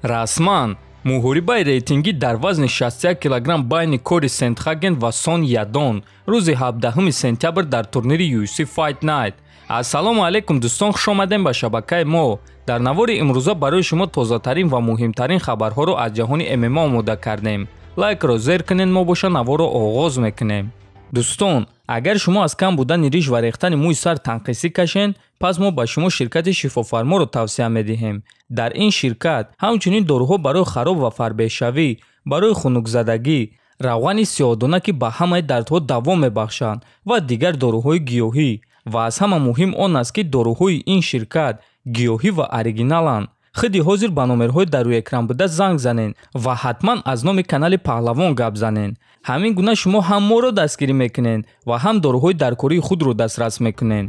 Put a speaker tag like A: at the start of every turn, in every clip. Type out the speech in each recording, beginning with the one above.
A: Расман муҳорибаи рейтингӣ дар вазни 61 кг байни Кори Сендхаген ва Сон Ядон рӯзи 17 сентябр дар турнири UFC Fight Night. Ассалому алайкум дӯстон, хуш омадем ба шабакаи мо. Дар навори имрӯза барои шумо тозатарин ва муҳимтарин хабарҳоро аз ҷаҳони ММА омода кардем. Лайкро зер кунед, мо боша наворро оғоз мекунем. Дӯстон, агар шумо аз кам будани риш ва рехтани мӯи сар танқисӣ кашед, пас мо ба шумо ширкати Шифофарморо тавсия медиҳем. Дар ин ширкат ҳамчунин доруҳо барои хароб ва фарбеҳшавӣ, барои хунукзадагӣ, равғани сиёҳдона, ки ба ҳамаи дардҳо даво мебахшанд, ва дигар доруҳои гиёҳӣ. Ва аз ҳама муҳим он аст, ки доруҳои ин ширкат гиёҳӣ ва оригиналанд. Худи ҳозир ба номерҳои дар рӯи экран буда занг занед ва ҳатман аз номи канали Паҳлавон гап занед. Ҳамин гуна шумо ҳам моро дастгирӣ мекунед ва ҳам доруҳои даркории худро дастрас мекунед.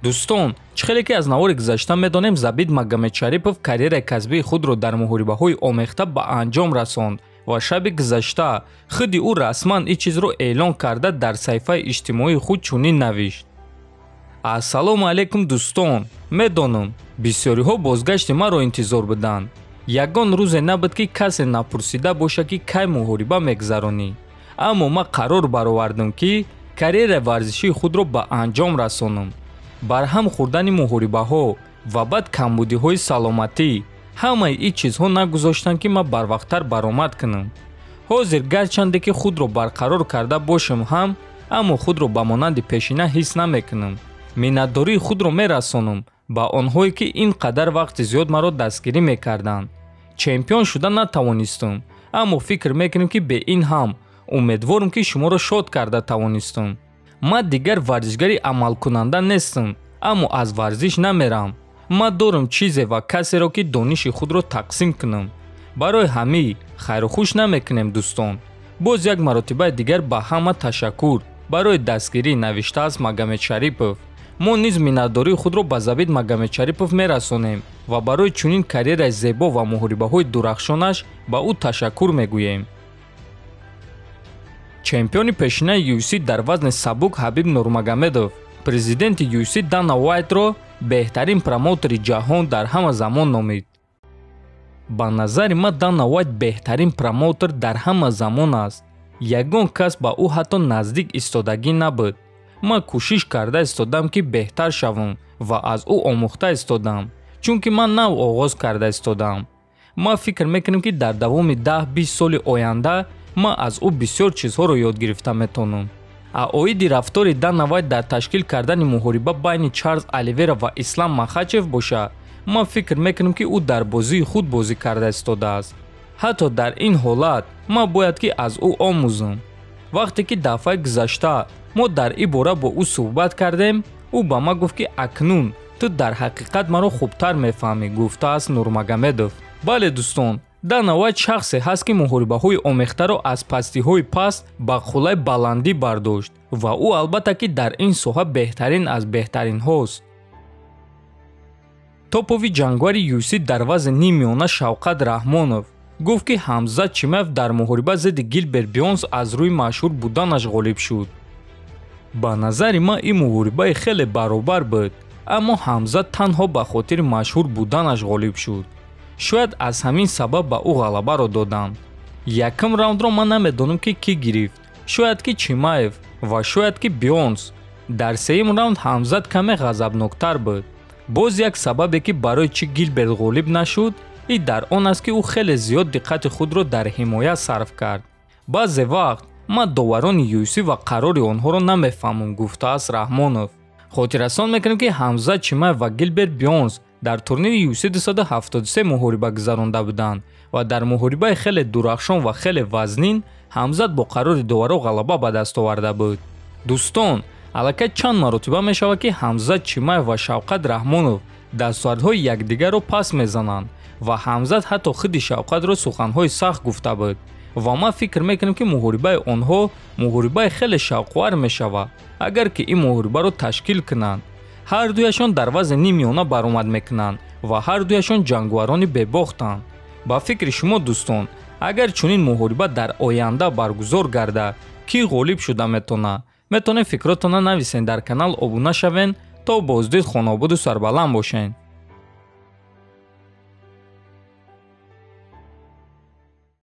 A: Дӯстон, чӣ хеле ки аз навори гузашта медонем, Забит Магомедшарипов карьераи касбии худро дар муҳорибаҳои омехта ба анҷом расонд ва шаби гузашта худи ӯ расман ин чизро эълон карда дар саҳифаи иҷтимоии худ чунин навишт: Ассалому алайкум дӯстон, медонам бисёриҳо бозгашти маро интизор буданд. Ягон рӯзе набуд, ки касе напурсида бошад, ки кай муҳориба мегузаронӣ. Аммо ман қарор баровардам, ки карьераи варзишии худро ба анҷом расонам. Барҳам хӯрдани муҳорибаҳо ва баъд камбудиҳои саломатӣ, ҳамаи ин чизҳо нагузоштанд, ки ман барвақттар баромад кунам. Ҳозир гарчанде ки худро барқарор карда бошам ҳам, аммо худро ба монанди пешина ҳис намекунам. Миннатдории худро мерасонам ба онҳое, ки ин қадар вақти зиёд маро дастгирӣ мекарданд. Чемпион шуда натавонистам, аммо фикр мекунем, ки бе ин ҳам умедворам, ки шуморо шод карда тавонистам. Ман дигар варзишгари амалкунанда нестам, аммо аз варзиш намерам. Ман дорам чизе ва касеро, ки дониши худро тақсим кунам. Барои ҳамин хайру хуш намекунем дӯстон. Боз як маротибаи дигар ба ҳама ташаккур барои дастгирӣ, навиштааст Магомедшарипов. Мо низ миннатдории худро ба Забит Магомедшарипов мерасонем ва барои чунин карьераи зебо ва муҳорибаҳои дурахшонаш ба ӯ ташаккур мегӯем. Чемпиони пешинаи UFC дар вазни сабук Ҳабиб Нурмагомедов президенти UFC Дана Уайтро беҳтарин промотери ҷаҳон дар ҳама замон номид. Ба назари ман Дана Уайт беҳтарин промотер дар ҳама замон аст. Ягон кас ба ӯ ҳатто наздик истодагӣ набуд. Ман кӯшиш карда истодам, ки беҳтар шавам ва аз ӯ омӯхта истодам, чунки ман нав оғоз карда истодам. Ман фикр мекунам, ки дар давоми 10-20 соли оянда ман аз ӯ бисёр чизҳоро ёд гирифта метавонам. Оиди рафтори Дана Вайт дар ташкил кардани муҳориба байни Чарлз Оливера ва Ислам Махачев боша, ман фикр мекунам, ки ӯ дар бозии худ бозӣ карда истодааст. Ҳатто дар ин ҳолат ман бояд ки аз ӯ омӯзам. Вақте ки дафъаи гузашта мо дар ин бора бо ӯ суҳбат кардем, ӯ ба ман гуфт, ки акнун ту дар ҳақиқат маро хубтар мефаҳмӣ, гуфтааст Нурмагомедов. Бале дӯстон, Дана Вайт шахсе ҳаст, ки муҳорибаҳои омехтаро аз пастиҳои паст ба қуллаи баландӣ бардошт ва ӯ албатта ки дар ин соҳа беҳтарин аз беҳтаринҳост. Топови ҷангвари UFC дар вазни ниммиёна Шавқат Раҳмонов гуфт, ки Ҳамзат Чимаев дар муҳориба зидди Гилберт Бёрнс аз рӯи машҳур буданаш ғолиб шуд. Ба назари ман ин муҳорибаи хеле баробар буд, аммо Ҳамзат танҳо ба хотири машҳур буданаш ғолиб шуд. Шояд аз ҳамин сабаб ба ӯ ғалабаро доданд. Якум раундро ман намедонам, ки кӣ гирифт, шояд ки Чимаев ва шояд ки Бёрнс. Дар сеюм раунд Ҳамзат каме ғазабноктар буд. Боз як сабабе, ки барои чӣ Гилберт ғолиб нашуд, ин дар он аст, ки ӯ хеле зиёд диққати худро дар ҳимоя сарф кард. Баъзе вақт ман доварони UFC ва қарори онҳоро намефаҳмам, гуфтааст Раҳмонов. Хотиррасон мекунем, ки Ҳамзат Чимаев ва Гилберт Бёрнс дар турнири UFC 273 муҳориба гузаронда буданд ва дар муҳорибаи хеле дурахшон ва хеле вазнин Ҳамзат бо қарори доваро ғалаба ба даст оварда буд. Дӯстон, аллакай чанд маротиба мешавад, ки Ҳамзат Чимаев ва Шавқат Раҳмонов дастовардҳои якдигарро пас мезананд ва Ҳамзат ҳатто худи Шавқатро суханҳои сахт гуфта буд. Ва ман фикр мекунам, ки муҳорибаи онҳо муҳорибаи хеле шавқовар мешавад, агар ки ин муҳорибаро ташкил кунанд. Ҳар дуяшон дар вазни ниммиёна баромад мекунанд ва ҳар дуяшон ҷангварони бебохтанд. Ба фикри шумо дӯстон, агар чунин муҳориба дар оянда баргузор гардад, кӣ ғолиб шуда метавонад? Метавонед фикротонро нависед, дар канал обуна шавед, то боздид хонободу сарбаланд бошед.